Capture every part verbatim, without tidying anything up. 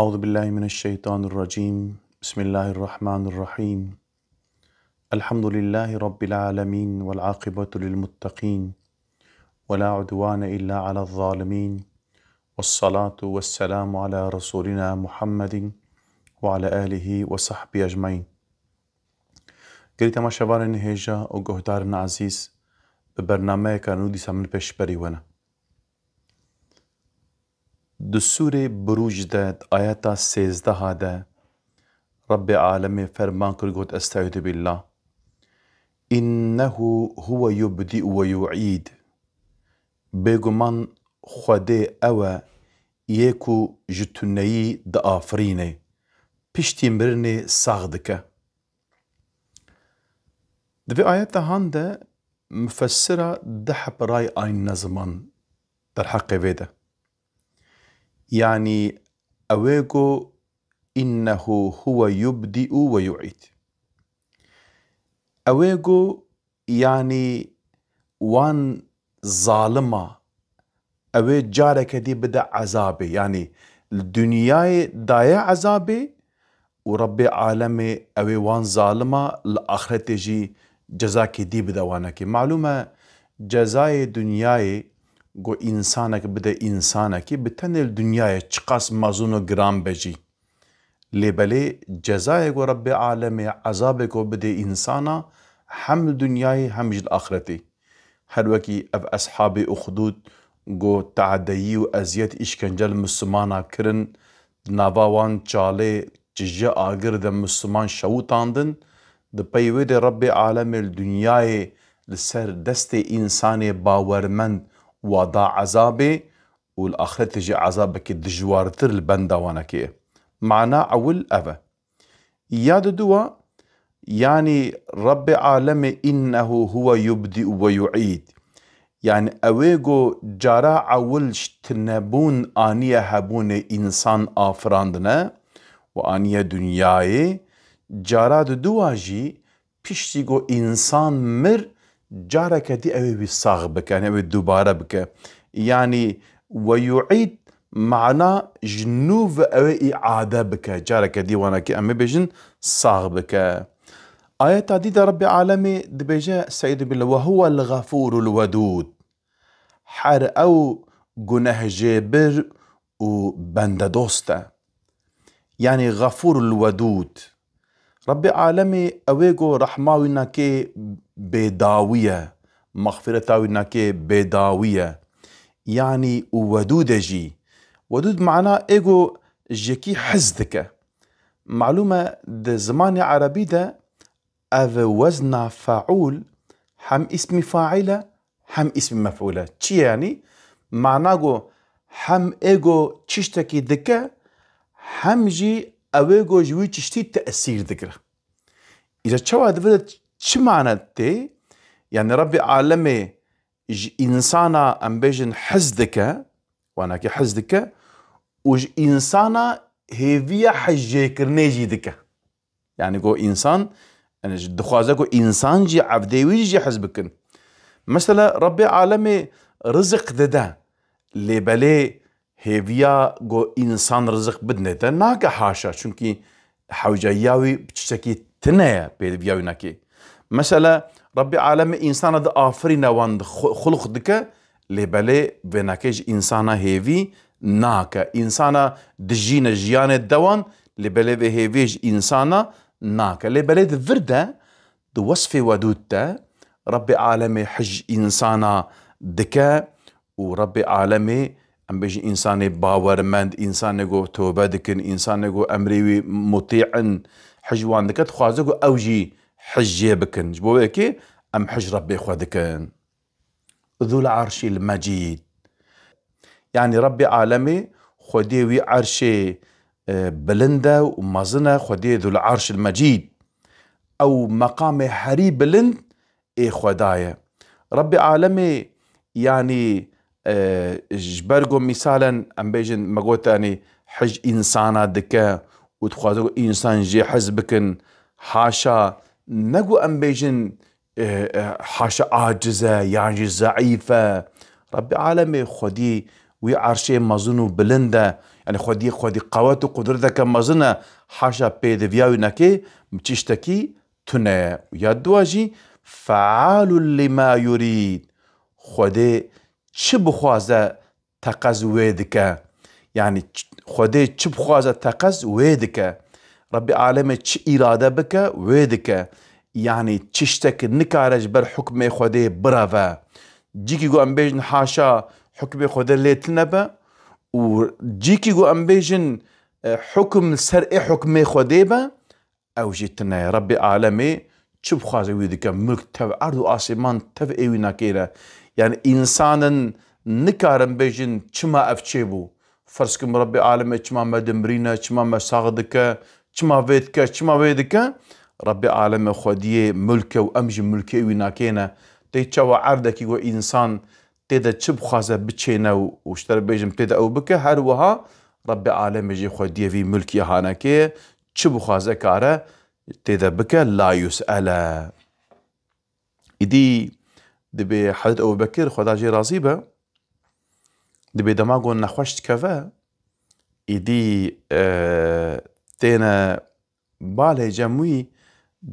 أعوذ بالله من الشيطان الرجيم. بسم الله الرحمن الرحيم. الحمد لله رب العالمين والعاقبة للمتقين ولا عدوان إلا على الظالمين والصلاة والسلام على رسولنا محمد وعلى آله وصحبه أجمعين. Gelî temaşevanên hêja û guhdarên ezîz, bi bernameyeka nû dîsa min pêşberî we ne. Di Sûrê Burûc de, di ayeta sêzdeha de, Rebbê Alemê ferman kir, got, Estaizu billah. "Innehu huwe yubdi'u ve yu'îd." Bêguman Xwedê ew e, yê ku ji tuneyî diafirîne, piştî mirinê sax dike. Di vê ayeta han de mufessira du heb ray anîne ziman derheqê vê de. Yanî ew ê got, "Innehu huwe yubdi'u ve yu'îd." Ew ê got, yanî wan zalima, ew ê careke dî bide ezabê. Yanî li dinyayê daye ezabê û Rebbê Alemê ew ê wan zalima li axretê jî cezakê dî bide wanekê. Malûm e, cezayê dinyayê ku însanek bide însanekî, bi tenê li dinyayê çiqas mezin û giran be jî. Lê belê cezayê ku Rebbê Alemê, ezabê ku bidê însana, hem li dinyayê hem jî li axretê. Her wekî ev eshabê Uxdûd ku teadeyî û eziyet, îşkence li Mislimana kirin, di nava wan çalê çije agir de Misliman şewitandin, di pey wê de Rebbê Alemê li dinyayê li ser destê însanê bawermend wa da ezabê, û li axretê jî ezabekî dijwartir li benda wanekê ye. Mana ewil ev e. Ya diduwa, yanî Rebbê Alemê, "Innehu huwe yubdi'u ve yu'îd." Yanî ew ê ku cara ewil ji tinebûn aniye hebûnê, însan afirandine û aniye dinyayê, cara diduwa jî piştî ku însan mir, careke dî ew ê wî sax bike, yanî ew ê dubare bike. Yanî ve yu'îd mana ji nû ve ew ê îade bike, careke dî wanekê em ê bêjin sax bike. Ayeta dî de Rebbê Alemê dibêje, Estaizu billah, "Ve huwel gafûrul wedûd." Her ew gunehjêbir û bendedost e. Yanî Gafûrul Wedûd. Rebbê Alemê ew ê ku rehma wî nakê bêdawî ye, mexfireta wî nakê bêdawî ye. Yanî û Wedûd e jî. Wedûd mana ê ku ji yekî hez dike. Malûm e, di zimanê erebî de ev wezna feûl hem îsmî faîl e, hem îsmî mefûl e. Çi ye yanî? Mana ku hem ê ku çiştekî dike, hem jî ew ê ku ji wî çiştî tesîr digire. Îca çawa di vir de çi mane tê? Yanî Rebbê Alemê ji însana, em bêjin, hez dike, wanekê hez dike, û ji însana hêviya hejjêkirinê jî dike. Yanî ku însan, yanî dixwaze ku însan jî, evdê wî jî hez bikin. Mesela Rebbê Alemê rizik dide, lê belê hêviya ku însan rizik bidine te nake, haşa, çunkî hewceyiya wî tiştekî tune ye, pêdiviya wî nake. Mesela Rebbê Alemê însana diafirîne, wan di xu-, xulq dike, lê belê vênekê ji însana hêvî nake. Însana dijîne, jiyanê dewan, lê belê vê hêviyê ji însana nake. Lê belê di vir de, di wesfê Wedûd de, Rebbê Alemê hij însana dike û Rebbê Alemê, em bêjin, însanê bawermend, însanê ku tobe dikin, însanê ku emrê wî mutî in, hij wan dike, dixwaze ku ew jî hij jê bikin. Ji bo wê yekê em hij Rebbê xwe dikin. Zul Arşil Mecîd. Yanî Rebbê Alemê, Xwediyê wî erşê, e, bilind e û mezin e, Xwediyê Zul Arşil Mecîd. Ew meqamê herî bilind ê Xweda ye. Rebbê Alemê, yanî, e, ji ber ku mîsalen, em bêjin, me got, yanî hij însana dike û dixwaze ku însan jê hez bikin, haşa, ne ku em bêjin, e, e, haşa aciz e yan jî zeîf e. Rebbê Alemê Xwedî wî erşê mezin û bilind e. Yani Xwedî, Xwedî qewet û qudreteke mezin e, haşa pêdiviya wî nekê, çiştekî tune ye. Ya dua jî, fealun lima yurîd. Xwedê çi bixwaze teqez wê dike. Yani ç-, Xwedê çi bixwaze teqez wê dike. Rebbê Alemê çi îrade bike wê dike. Yani çiştek nikare ji ber hukmê Xwedê bireve. Cîkî ku em bêjin haşa hukmê Xwedê lê tune be û cîkî ku em bêjin, e, hukm li ser ê hukmê Xwedê be, ew jî tune ye. Rebbê Alemê çi bixwaze wî dike. Milk tev erd û asîman tev ê wî nakêre. Yani însanin nikarin bêjin çima ev çêbû. Ferz kim Rebbê Alemê çima me dimirîne, çima me sax dike, çima vê dike, çima wê dike. Rebbê Alemê xwediyê milk e û em jî milkê wî nakêne. Tê çawa erdekî ku însan tê de çi bixwaze biçêne û, û ji te re bêjim tê de ew bike, her wiha Rebbê Alemê jî xwediyê vî milkî hanekê ye, çi bixwaze kare tê de bike, la yus'ele. Îdî dibê Hezret Ebu Bekir, Xweda jê razî be, dibê dema ku nexweş dikeve, îdî, e, têne balê cem wî,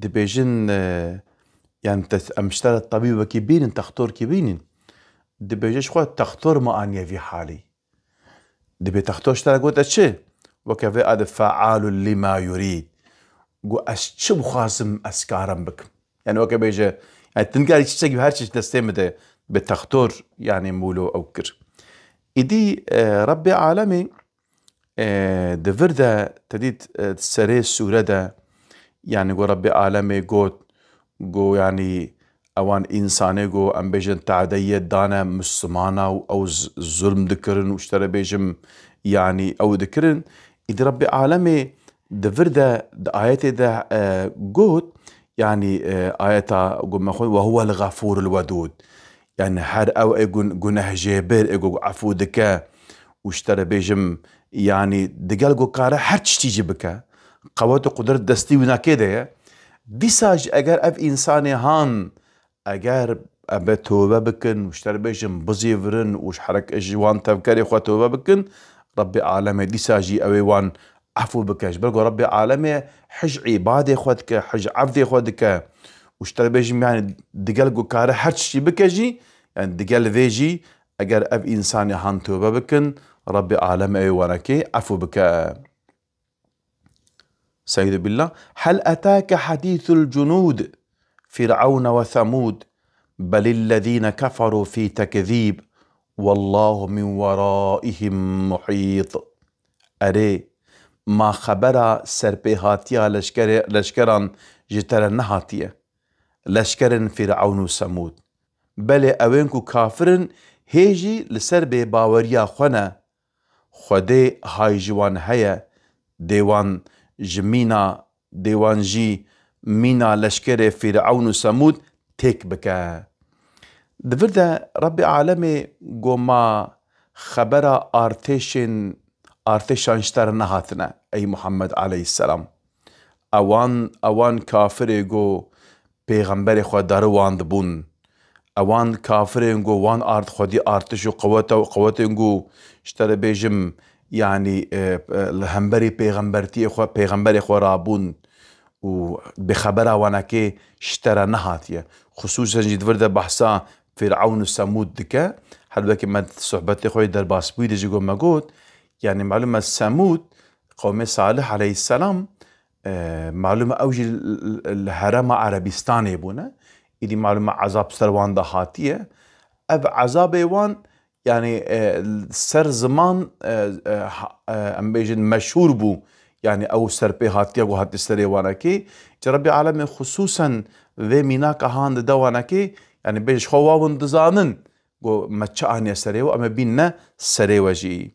dibêjin, e, yani te, em ji te re tebîbekî bînin, textorkî bînin. Dibêje ji xwe textor me aniye vî halî. Dibê textor ji te re gote çi? Weke vê a de fealun lima yurîd. Got ez çi bixwazim ez karim bikim. Yani weke bêje, yani tu nikarî çiçek her çi destê min de, bi textor yani mûlo ew kir. Îdî, e, Rebbê Alemê, e, di vir de te dît, e, di serê sûre de, yani got Rebbê Alemê got, got yani ewan însanê got em bêjin tadeyê dane Mislimana û ew z-, zulm dikirin û ji te re bêjim yani ew dikirin. Îdî Rebbê Alemê di vir de, di ayetê de, e, got, yani, e, ayeta got me xwe, "Ve huvel gafûrul wedûd." Yani her ew ê gun-, gunehjêbir ê got efû dike û ji te re bêjim, yani digel got kare her tiştî jî bike. Qewet û qudret destî wî nakê de ye. Dîsa jî eger ev însanê han, eger ebe tobe bikin û ji te re bêjim bizîvirin û ji herek-, ji wan tevkerê xwe tobe bikin, Rebbê Alemê dîsa jî ew ê wan efû bike. Ji ber ku Rebbê Alemê hij îbadê xwe dike, hij evdê xwe dike û ji te re bêjim, yani digel ku kare her tiştî bike jî, yani digel vê jî eger ev însanê han tobe bikin, Rebbê Alemê ew ê wanekê efû bike. Estaizu billah. Hel etâke hadîsul cunûd, Fir'aune ve Semûd, belillezîne keferû fî tekzîb, wallahu min weraihim muhît. Erê, ma xebera serpêhatiya leşkerê-, leşkeran ji te re nehatiye? Leşkerên Fir'aun û Semûd. Belê ewên ku kafir in, hê jî li ser bêbaweriya xwe ne. Xwedê hay ji wan heye, dê wan ji mîna, dê wan jî mîna leşkerê Fîrewn û Semûd têk bike. Di vir de Rebbê Alemê got ma xebera artêşên, artêşan ji te re nehatine, ey Muhammed aleyhisselam. Ewan, ewan kafirê got pêxemberê xwe deriwandibûn. Ewan kafirên ku wan ard xwedî artiş û qeweta û qewetên ku ji te re bêjim, yanî, e, e, li hemberî pêxembertiyê xwe, pêxemberê xwe rabûn û bi xebera wanekê ji te re nehatiye. Xisûsen jî di vir de behsa Fîrewn û Semûd dike. Helbekî me di sohbetê xwe yê derbasbûyî de jî got me got, yanî malûm e Semûd, qewmê Salih aleyhisselam, E, malûm e ew jî li, li, li herêma Erebîstanê bûne. Îdî malûm e ezab ser wan de hatiye. Ev ezabê wan, yanî, e, ser ziman, e, e, ha, e, em bêjin meşhûr bû. Yanî ew serpêhatiya ku hatiye serê wanekê. Ji Rebbê Alemê xisûsen vê mînaka han dide wanekê, yanî bêje ji xwe wawin dizanin. Got, me çi aniye serê we, em ê bînine serê we jî.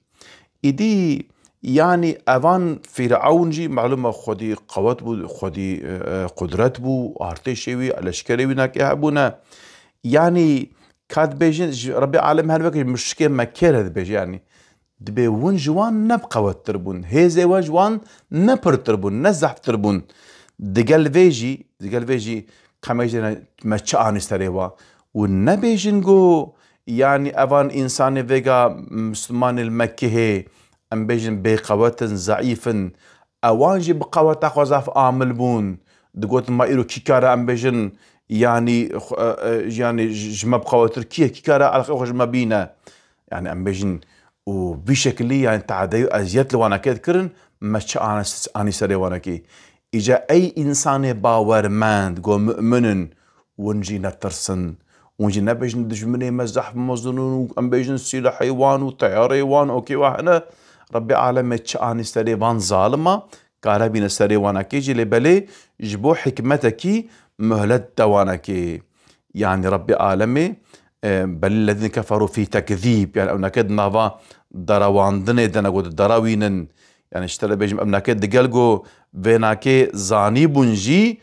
Îdî, yanî evan Fîrewn jî, malûm e, xwedî qewet bû, xwedî, e, e, qudret bû, artêşê wî, leşkerê wî nakê hebûne. Yanî, ka dibêjin, ji Rebbê Alem her weke ji muşrikê Mekkê re dibêje, yanî. Dibê hûn ji wan ne bi qewettir bûn, hêzê we ji wan ne pirtir bûn, ne zehftir bûn. Digel vê jî, digel vê jî qemê jê ne me çi anî serê wa. Û nebêjin ku, yanî evan însanê vêga Mislimanê li Mekkê hê, em bêjin bêqewet in, zeîf in. Ewan jî bi qeweta xwe zaf amil bûn. Digotin, ma îro kî kare em bêjin, yanî, xwe-, e, e, yanî ji ji me bi qewetir kî ye, kî kare eleqeyê xwe ji me bîne? Yanî em bêjin, û vî şekilî, yanî teadeyî û eziyet li wanekê dikirin, me çi anis-, anî serê wanekê? Îca ey însanê bawermend, go mu'min in, win jî netirsin. Win jî nebêjin dijminê me zehf mezin û em bêjin sîlehê wan û teyarê wan, okê, wa hene. Rebbê alemê çi anî serê van zalima, kare bîne serê wanekê jî, lê belê ji bo hikmetekî muhlet de wanekê. Yanî Rebbê alemê, e, belî lezîne keferû fî tekzîb, yanî ewneke di nava derewandinê de ne, go diderewînin. Yanî ji te re bêjim, ewneke digel go vênakê zanîbûn jî,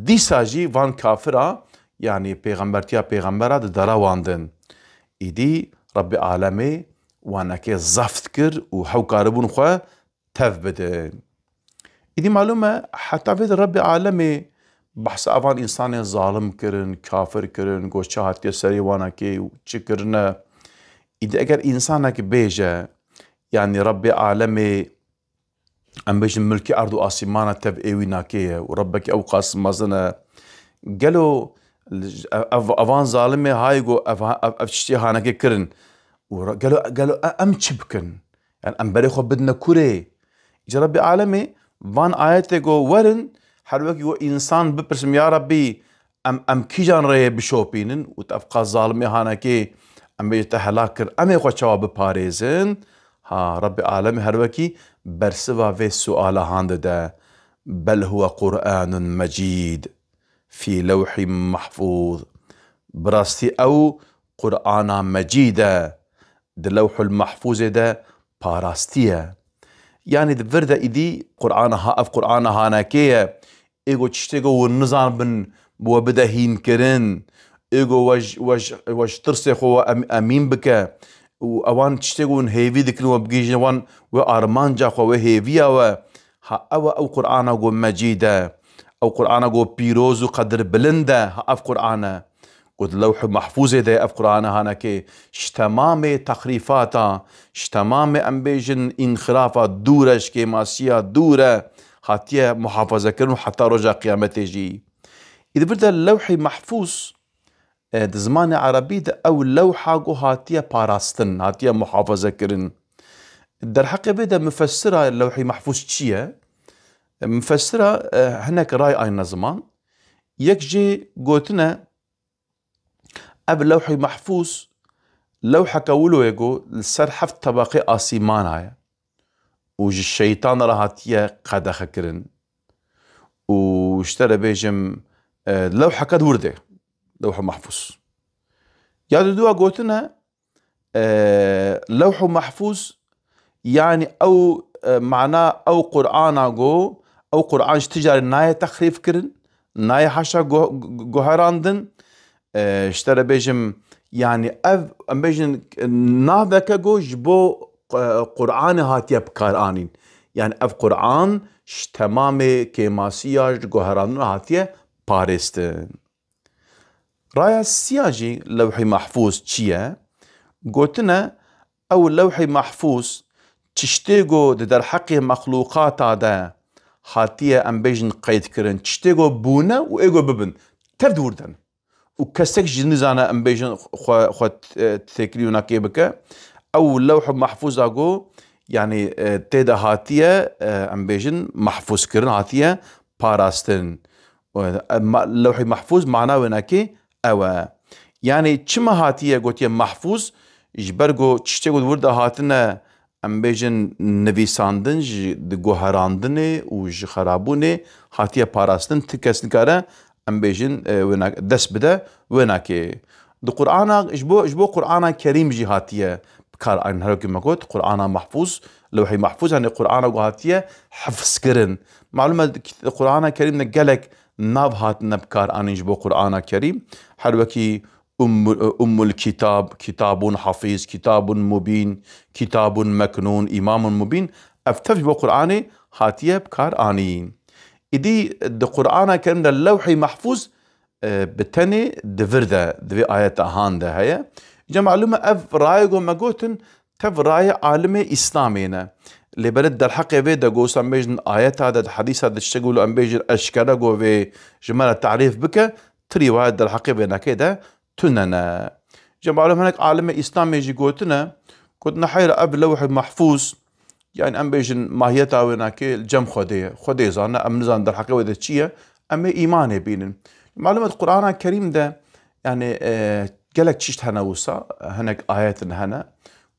dîsa jî van kafira, yanî pêxembertiya pêxembera diderewandin. Îdî Rebbê alemê wanekê zeft kir û hew karibûn xwe tev bidin. Îdî malûm e, heta vê de Rebbê alemê behsa evan însanên zalim kirin, kafir kirin, go çi hatiye serê wanekê û çi kirine. Îdî eger însanek bêje, yanî Rebbê alemê, em bêjin milkê erd û asîmana tev ê wî nakê ye û Rebbekî ew qas mezin e. Gelo ev, ev, evan zalimê hayê go ev, ev, ev tiştê hanekê kirin û re-, gelo, gelo e-, em çi bikin? Yanî em berê xwe bidine kurê? Îca Rebbê alemê van ayetê go werin, her wekî go însan bipirsim, ya Rebbî, em, em kîjan rêyê bişopînin û tu ev qas zalimê hanekê, em bê te helak kir, em ê xwe çawa biparêzin? Ha, Rebbê alemê her wekî bersiva vê suala han dide. Bel huwe Qur'anun mecîd fî lewhî mehfûz. Bi rastî ew Qur'ana Mecîd e, di Lewhul Mehfûzê de parastî ye. Yanî di vir de îdî Qur'ana ha-, ev Qur'ana hanekê ye. Ê go tiştê go hûn nizanibin, bi we bide hînkirin. Ê go we ji, we ji, we ji tirsê xwe we em-, emîn bike. Û ewan tiştê go hûn hêvî dikin, we bigihîjin wan, we armanca xwe, we hêviya we. Ha, ew e ew Qur'ana go mecîd e. Ew Qur'ana go pîroz û qedirbilind e. Ha, ev Qur'an e. Got, Lewh û Mehfûzê de ev Qur'ana hanekê ji temamê texrîfata, ji temamê, em bêjin, înxirafa dûr e, ji kêmasiya dûr e, hatiye muhafazekirin û heta roja qiyametê jî. Î di vir de Lewhî Mehfûz, e, di zimanê erebî de ew lewha ku hatiye parastin, hatiye muhafazekirin. Derheqê vê de mufessira Lewhî Mehfûz çi ye? Mufessira, e, hinek ray ayne ziman. Yek jê gotine, ev Lewhî Mehfûz, lewheke wilo ye ku li ser heft tebeqê asîmana ye û ji şeytan re hatiye qedexekirin. Û ji te re bêjim, e, lewheke di wir de, Lewh Mehfûz. Ya di dua gotine, e, Lewh Mehfûz, yanî ew, e, mana ew Qur'ana go, ew Qur'an ji ti carî nayê texrîf kirin, nayê haşa go-, go-, guherandin. E, ji te re bêjim, yanî ev, em bêjin, naveke go ji bo, e, Qur'anê hatiye bi kar anîn. Yanî ev Qur'an ji temamê kêmasiya, ji guherandina hatiye parêstin. Raya siya jî Lewhî Mehfûz çi ye? Gotine, ew Lewhî Mehfûz tiştê ku di derheqê mexlûqata de hatiye, em bêjin, qeyd kirin, tiştê ku bûne û ê ku bibin, tev di wir de ne. Û kesek jî nizane, em bêjin, xwe, xwe, e, têkilî wina kê bike. Ew Lewh Mehfûza ku, yanî, e, tê de hatiye, e, em bêjin, mehfûz kirin, hatiye parastin. E, ma-, Lewhî Mehfûz mana wênekê ew e. Yanî çima hatiye gotiye mehfûz? Ji ber ku tiştê ku di wir de hatine, em bêjin, nivîsandin, ji di guherandinê û ji xerabûnê hatiye parastin, ti kes nikare, em bêjin, e, wêna-, dest bide wênakê. Di Qur'ana, ji bo, ji bo Qur'ana Kerîm jî hatiye bi kar anîn. Her wekî me got, Qur'ana Mehfûz, Lewhî Mehfûz, yanî Qur'ana ku hatiye hifz kirin. Malûm e, di Qur'ana Kerîm de gelek nav hatine bi kar anîn ji bo Qur'ana Kerîm. Her wekî Ummul, Ummul Kitab, Kitabun Hafiz, Kitabun Mubîn, Kitabun Meknûn, Îmamun Mubîn. Ev tev ji bo Qur'anê hatiye bi kar anîn. Îdî di Qur'ana Kerîm de Lewhî Mehfûz e, bi tenê di vir de, di vê ayeta han de heye. Îca malûm e ev rayê ku me gotin, tev rayê alimê Îslamê ne. Lê belê derheqê vê de go wisa em bêjin ayeta de, di hedîsa de tiştek wilo em bêjin eşkere go vê ji me re tarîf bike, ti rîwayet derheqê vênekê de tune ne. Ji malum hinek alimê Îslamê jî gotine, gotine heyra ev Lewh Mehfûz, yani em bêjin mahiyeta wênekê li cem Xwedê ye. Xwedê zane, em nizanin derheqê wê de çi ye, em ê îmanê bînin. Malum e di Qur'ana Kerîm de, yani, e, gelek çişt hene wisa, hinek ayetin hene.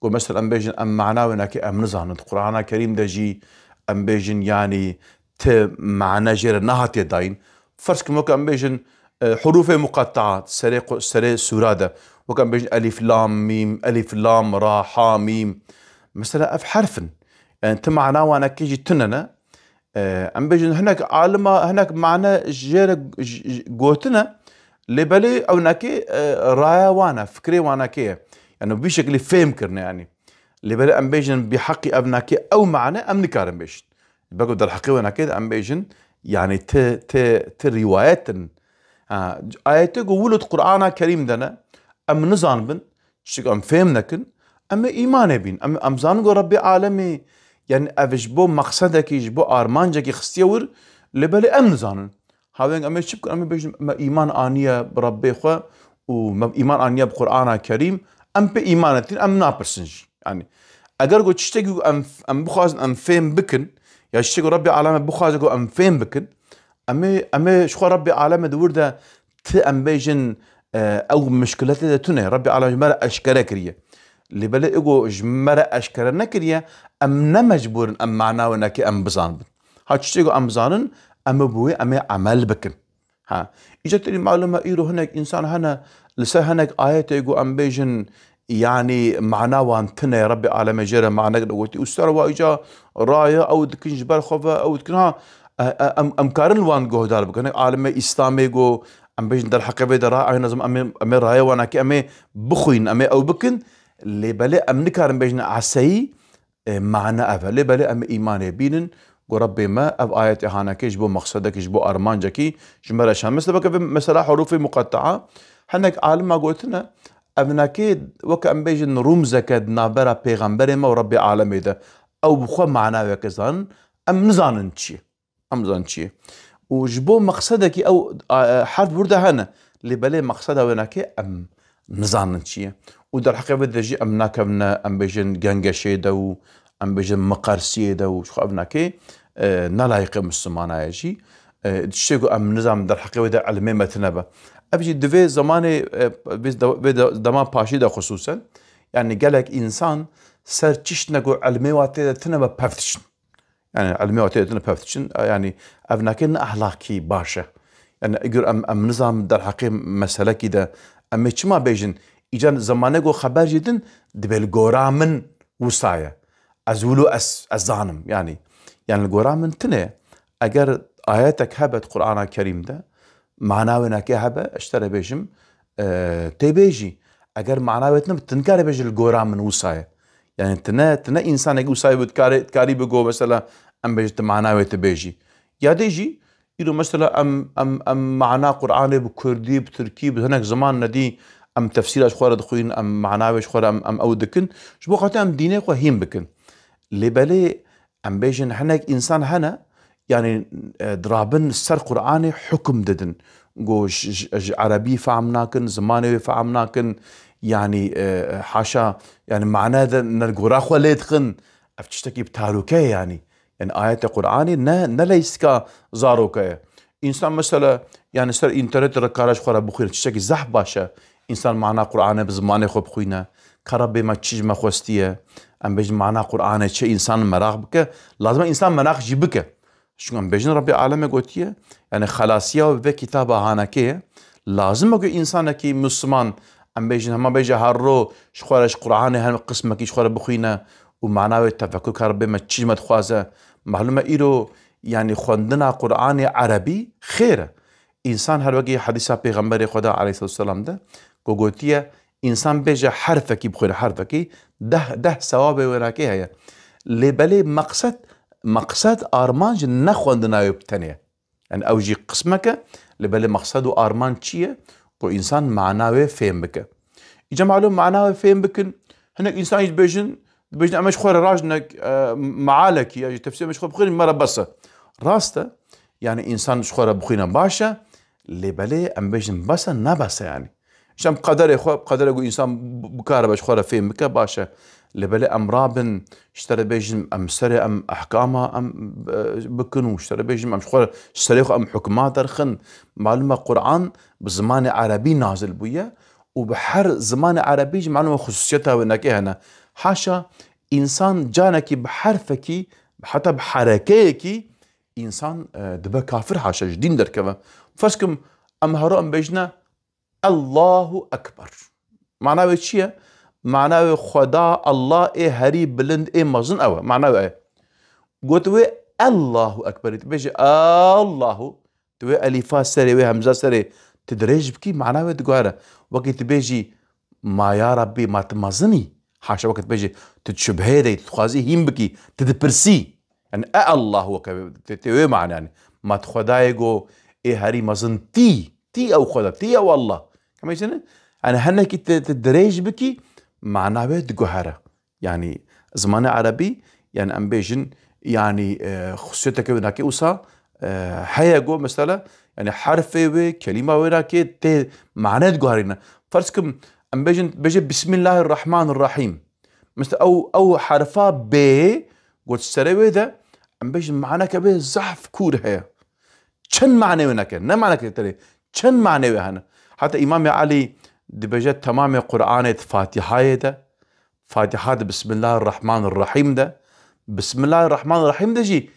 Ku mesela em bêjin em mana wênekê em nizanin. Di Qur'ana Kerîm de jî em bêjin yani ti mane jê re nehatiye dayîn. Ferz kim weke em bêjin, e, hurufê muqettaat serê qu-, serê sûra de. Weke em bêjin elîf lam mîm, elîf lam ra ha mîm. Mesela ev herf in. Yani ti mana wanekê jî tune ne. E, em bêjin hinek alima, hinek mane jê re j-, j-, gotine. Lê belê ew nekê, e, raya wan e, fikrê wanekê ye. Yani bi şekilî fêm kirine yani. Lê belê em bêjin bi heqî ev nekê ew mane em nikarin bêjin. Bego derheqê wê nekê de em bêjin, yani ti, ti, ti rîwayet in. Ha, ayetê ku wilo di Qur'ana Kerîm de ne, em nizanibin, çik em fêm nekin, em ê îmanê bîn. Em, em zanin ku Rebbê alemê, yani ev ji bo mexsedekî, ji bo armancekî xistiye wir, lê belê em nizanin. Haveng em ê çi bikin? Em ê bêjin, me îman aniye bi Rebbê xwe û me îman aniye bi Qur'ana Kerîm, em pê îman etîn, em napirsin jî. Yani, eger ku tiştekî ku em, em bixwazin em fêm bikin, ya tiştekî ku Rebbê aleme bixwaze ku em fêm bikin, em ê, em ê ji xwe Rebbê aleme di wir de ti em bêjin, e, ew mişkiletê de tune. Rebbê aleme ji me re eşkere kiriye. Lê belê ê ku ji me re eşkere nekiriye, em ne mecbûr in em mana wênekê em bizanibin. Ha tiştekî ku em bizanin, em ê bi wê em ê emel bikin. Ha. Îca têrî malum e, îro hinek însan hene, li ser hinek ayetê ku em bêjin, yanî mana wan tune, Rebbê alemê jê re manek negotî. Û ser wa îca raye, ew dikin ji ber xwe ve, ew dikin ha, e, e, em, em karin li wan guhdar bikin. Hinek alimê Îslamê ku em bêjin derheqê vê de ra, eynî zam em ê, em ê raye wanakê em ê bixwînin, em ê ew bikin. Lê belê em nikarin bêjin eseyî, e, mane ev e. Lê belê em ê îmanê bînin, ku Rebbê me ev ayetê hanekê ji bo mexsedekî, ji bo armancekî ji me re şand. Mesela weke vê mesela hurufê muqetta'a, hinek alima gotine, ev nekê weke em bêjin rûmzeke di navbera pêxemberê me û Rebbê alemê de. Ew bi xwe mana weke zanin, em nizanin çi ye. Em zanin çi ye. Û ji bo mexsedekî ew, a, e, herf wir de hene. Lê belê mexseda wê nake em nizanin çi ye. Û derheqê vê de jî em nakevine, em bêjin gengeşê de û em bêjin miqersiyê de û ji xwe ev nake, e, nelayiqê Mislimana ye jî. E, tiştê ku em nizanin derheqê wê de ilmê me tine be. Ev jî di vê zemanê, e, vê de-, vê de-, dema paşî de xusûsen, yani gelek însan ser çiştine ku ilmê wa tê de tine be pevdiçin. Yani ilmê wa tê de tine pevdiçin, yani ev nake ne ahlakî baş e. Yani eger em, em nizam derheqê meselekî de em ê çima bêjin, îca zemanê ku xeber jî din, dibê li gora min wisa ye. Ez wilo ez, ez zanim, yani. Yani li gora min tine. Eger ayetek hebe di Qur'ana Kerîm de, mana wê nake hebe, ez ji te re bêjim, e, tê bêjî. Eger mana wê tine, tu nikare bêjî li gora min wisa ye. Yani tine, tine însanekî wisa ye, dikarê, dikarî bigo, mesela, em bêjin, tu mana wê tu bêjî. Ya dê jî, îro mesela em, em, em mana Qur'anê bi kurdî, bi tirkî, bi hinek ziman nedî, em tefsîra ji xwe re dixwînin, em mana wê ji xwe re em, em ew dikin. Ji bo xatir em dînê xwe hîn bikin. Lê belê em bêjin hinek însan hene, yani, e, dirabin ser Qur'anê hukm didin. Go ji, ji, ji erebî fehm nakin, zimanê wê fehm nakin, yani, e, haşa, yani mane de ne gora xwe lê dixin. Ev tiştekî bi taroke ye yani. Yani ayete Qur'anê ne, ne leyîstika zaroke ye. Însan mesela, yani ser înternetê re kare ji xwe re bixwîne, tiştekî zehf baş e. Însan mana Qur'anê bi zimanê xwe bixwîne. Ka Rebbê me çi ji me xwestiye? Em bêjin mana Qur'anê çi însan meraq bike? Lazim e însan meraq jî bike. Çunku em bêjin Rebbê alemê gotiye, yani xelasiya vê kitaba hanekê ye. Lazim e ku însanekî Misliman, em bêjin hema bêje her ro ji xwe re ji Qur'anê her qismekî ji xwe re bixwîne û mana wê tefekur ka Rebbê me çi ji me dixwaze. Malum e îro, yani xwendina Qur'anê erebî xêr e. Însan her wekî hedîsa Pêxemberê Xweda aleyhisselatu vesselam de ku gotiye, însan bêje herfekî bixwîne, herfekî deh, deh sewabê wênakê heye. Lê belê meqsed, meqsed armanc ne xwendina wê bi tenê ye. Yani ew jî qismek e, lê belê meqsed û armanc çi ye? Ku însan mana wê fêm bike. Îca malum mana wê fêm bikin, hinek însan jî dibêjin, Dibêjin, em ê ji xwe re rajne, e, mealekî, ya jî tefsîr em ê ji xwe bixwînin, me re bes e. Rast e, yani însan ji xwe re bixwîne baş e, lê belê em bêjin bes e, ne bes e yani. Îşte em qederê xwe, qederê ku însan b-, bikare be ji xwe re fêm bike, baş e. Lê belê em rabin, ji te re bêjin, em serê em ehkama em, e, bikin û ji te re bêjin, em ji xwe re, ji serê xwe em hukma derxin. Malum e Quran bi zimanê erebî nazil bûye û bi her zimanê erebî jî malum e xusûsiyeta wê neke hene. Haşa însan canekî bi herfekî, heta bi herekeyekî însan, e, dibe kafir, haşa ji dîn derkeve. Ferz kim em hero em bêjine, Allahu Ekber. Mana wê çi ye? Mana wê Xweda, Allah ê herî bilind, ê mezin ew e. Mana wê e. Got wê Allahu Ekber. Tu bêjî Allahu. Tu wê elîfa serê, wê hemza serê tu dirêj bikî, mana wê diguhere. Wekî tu bêjî ma ya Rabbî, ma tu mezin î. Haşa, wekî tu bêjî tu şubheyê de yî, tu dixwazî hîn bikî, tu dipirsî. Yani e Allahu weke tê, tê wê mane yani. Ma tu Xwedayê go ê herî mezin tî, tî ew Xweda, tî ew Allah. Kemê sene? Yani henekî te, te dirêj bikî, mana wê diguhere. Yani zimanê erebî, yani em bêjin, yani, e, xusûsiyeteke wê nake wisa, e, heye go mesela, yani herfê wê, kelîma wê nake tê mane diguherîne. Ferz kim, em bêjin, bêje Bismillahirrahmanirrahîm. Mesela ew, ew herfa bê, got serê wê de, em bêjin maneke wê zehf kûr heye. Çend manê wê neke, ne maneke terê, çend manê wê hene. Heta Îmamê Elî dibêje temamê Quranê di Fatîhayê de, Fatiha di Bismillahirrahmanirrahîm de, Bismillahirrahmanirrahîm de jî,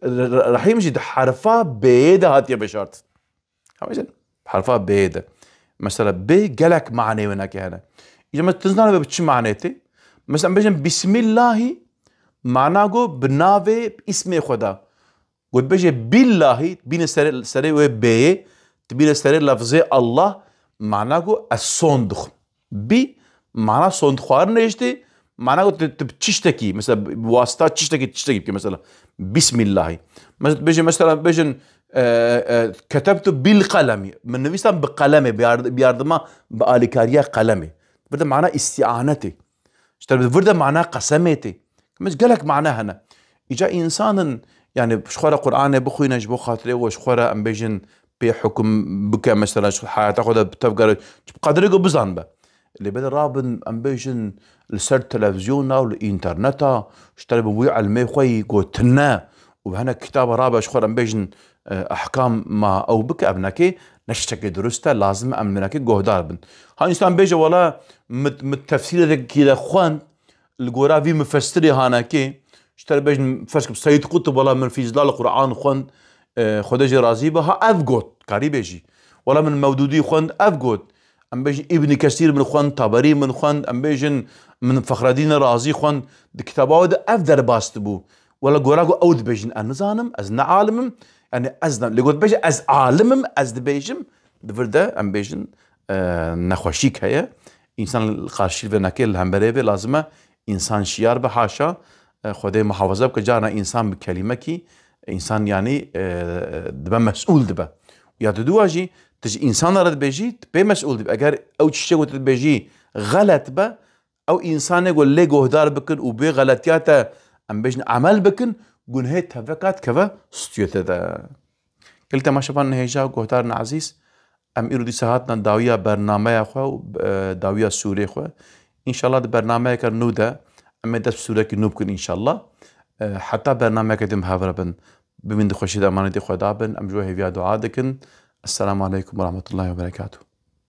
r-, r-, Rahîm jî di herfa bêyê de hatiye veşartin. Hemî herfa bê de. Mesela bê gelek manê wê neke hene. Îca me tu zanî bi çi manê tê? Mesela em bêjin Bismillahî, mana go bi navê, bi îsmê Xweda. Got bêje Billahî, bîne serê, serê wê bêyê, tu bîne serê lefzê Allah, mana go ez son dixwim. Bî, mana son dixwarin jî tê, mana ku tu, tu bi tiştekî, mesela bi wasita tiştekî, tiştekî bike, mesela Bismillahî. Mesela tu bêje, mesela bêjin, e, e, ketebtu bil qelemi. Min nivîstan bi qelemê, bi yard-, bi yardima, bi alîkariya qelemê. Vir de mana îstianetê. Ji te vir de mana qesemê tê. Min gelek mana hene. Îca însanin, yani ji xwe re Qur'anê bixwîne, ji bo xatirê we, ji xwe re em bêjin pê hukum bike, mesela ji heyata xwe de bi tev gere, ji qedirê ku bizan be. Lê belê rabin, em bêjin, li ser televîzyona û li înterneta, ji te re bi wî ilmê xwe yî gotine û bi hinek kitaba rabe ji xwe re em bêjin, e, ehkam ma ew bike, ev nekê ne tiştekê dirust e, lazim e em li nekê guhdar bin. Ha însan bêje, wela min, min tefsîrekî de xwend, li gora vî mufessirê hanekê, ji te re bêjin, ferz kim Seyyid Qutb, wela min Fîzlal Qur'an xwend, e, Xwedê jê razî be, ha ev got, karî bêjî. Wela min Mewdûdî xwend, ev got. Em bêjin Îbnî Kesîr min xwend, Taberî min xwend, em bêjin min Fexredîn Razî xwend, di kitaba wê de ev derbas dibû. Wela gora ku ew dibêjin, ez nizanim, ez ne alim im, yani ez ne, lê got bêje ez alim im, ez dibêjim, di vir de em bêjin, e, nexweşîk heye. Însan li qarşî vê neke, li hemberê vê lazim e însan şiyar be, haşa, e, Xwedê muhafaza bike, carna însan bi kelîmekî, însan yanî, e, dibe mesûl dibe. Ya diduwa jî, tu ji însana re dibêjî, tu pê mesûl dibî. Eger ew tiştê ku tu dibêjî xelet be, ew însanê ku lê guhdar bikin û bê xeletiya te, em bêjin, emel bikin, gunhê teveka dikeve stûyê te de. Gelî temaşevan hêja û guhdarên ezîz, em îro dîsa hatina dawiya bernameya xwe û, e, dawiya sûrê xwe. Înşallah di bernameyeke nû de em ê dest bi sûrekî nû bikin înşallah. E, heta bernameyeke din bi hev re bin. Bimîn di xweşî de emanetê Xweda bin. Em ji we hêviya dua dikin. Esselamu aleykum we rahmetullahi we berekatuh.